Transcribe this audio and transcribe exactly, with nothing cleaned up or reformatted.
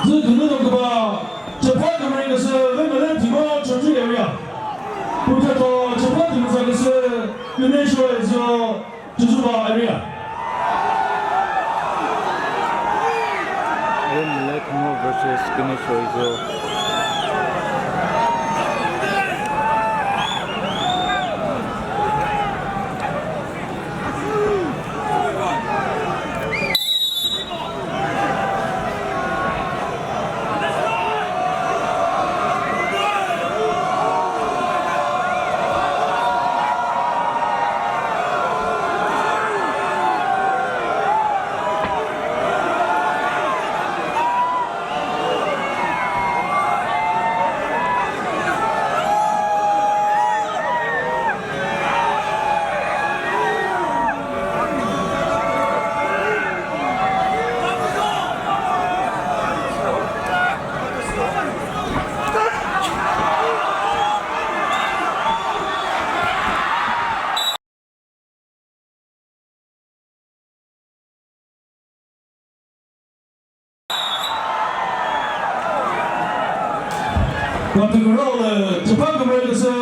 Zü künü do küba, Chepha Kümre küsü, Vemele Thimo Chonji area. Pukhato Chepha Kümre küsü, Küneshwe Zio, Chozuba area. Vemele Thimo versus Küneshwe Zio. Kategori le, Chepha Kümre küsü,